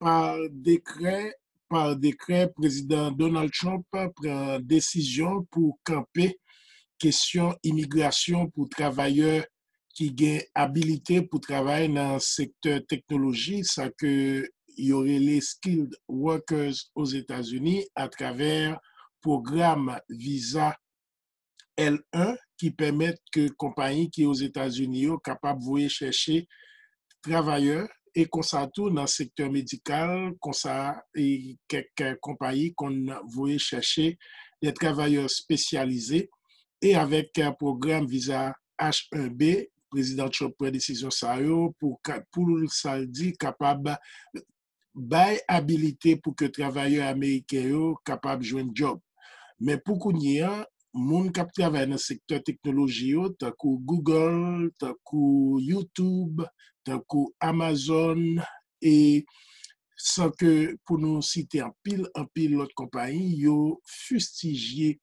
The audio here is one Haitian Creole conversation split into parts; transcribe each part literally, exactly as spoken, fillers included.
pa dekrè, pa dekrè, Prezidan Donald Trump pran desizyon pou kanpe kesyon imigrasyon pou travayè ki gen abilite pou travay nan sektè teknoloji, sa ke yo rele skilled workers Ozetazini, atravè pwogram viza L en ki pèmèt ke konpayi ki Ozetazini yo kapab voye chèche travayè, e konsa tou nan sektè medikal, konsa e kèk konpayi konn voye chèche de travayè espesyalize, e avèk pwogram viza H en B, Prezidan Trump pran desizyon sa yo pou, pou sa l di kapab bay abilite pou ke travayè ameriken yo kapab jwenn djòb. Men pou kounye a, moun k ap travay nan sektè teknoloji yo, tankou Google, tankou YouTube, tankou Amazon, e san ke pou nou site anpil, anpil lòt konpayi, yo fistijye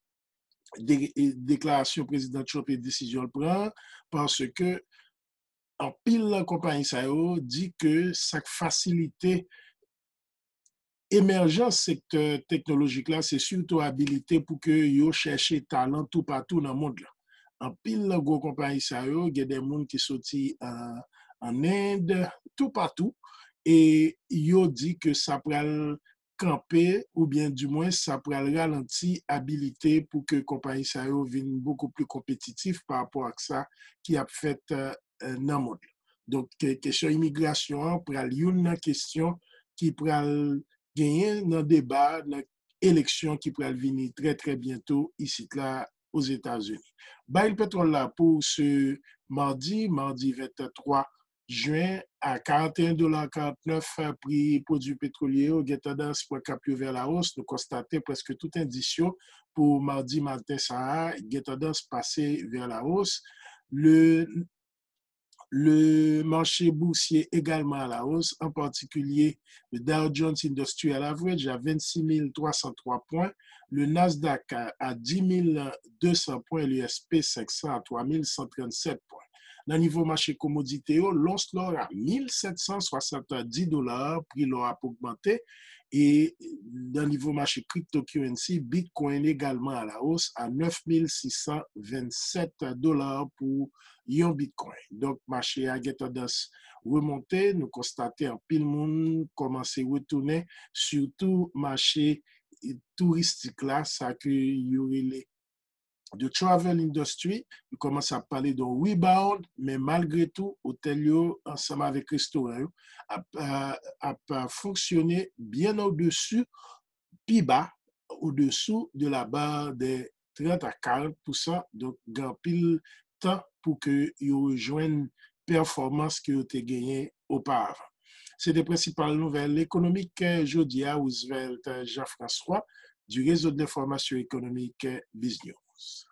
de, deklarasyon Prezidan Trump e desizyon l pran, paske anpil nan konpayi sa yo di ke sa k fasilite emèjans sektè teknolojik la, se sitou abilite pou ke yo chèche talan toupatou nan mond lan. Anpil nan gwo konpayi sa yo, gen de moun ki soti an, an End, toupatou, e yo di ke sa pral kanpe, oubyen dimwen sa pral ralanti abilite pou ke konpayi sa yo vin bokou pli konpetitif pa rapò ak sa ki ap fèt nan mond lan. Donk, kesyon imigrasyon an pral youn nan kesyon ki pral genyen nan deba nan eleksyon ki pral vini trè, trè byento isit la Ozetazini. Baril petwòl la pou se madi, madi venntwa jen a karannteyen dola karantnèf, pri pwodui petwolye yo gen tandans pran kap yo vè lawos. Nou konstate prèske tout endis yo pou madi maten sa a gen tandans pase vè lawos. Le Le marché boursier également à la hausse, en particulier le Dow Jones Industrial Average à vingt-six mille trois cent trois points, le Nasdaq à, à dix mille deux cents points, le S P cinq cents à trois mille cent trente-sept points. Nan nivo mache komodite yo, lons lò a mil sèt san swasanndis dola, pri lò ap ogmante, e nan nivo mache cryptocurrency, Bitcoin également à la hausse à neuf mille six cent vingt-sept dola pou yon Bitcoin. Donk, mache a gen tandans remonte. Nou konstate anpil moun kòmanse retounen, sitou mache touristik la, sa ke yo rele the travel industry. Yo kòmanse ap pale de rebound, men malgre tou, otèl yo, ansanm avèk restoran yo, ap, ap fonksyone byen odesi, pi ba, au-dessous de la barre des trente à quarante pour cent. Donk, gen anpil tan pou ke yo rejwenn pèfòmans ke yo te genyen oparavan. Se te prensipal nouvèl ekonomik jodi a. Roosevelt Jean-François, du réseau de l'information économique, Biznews.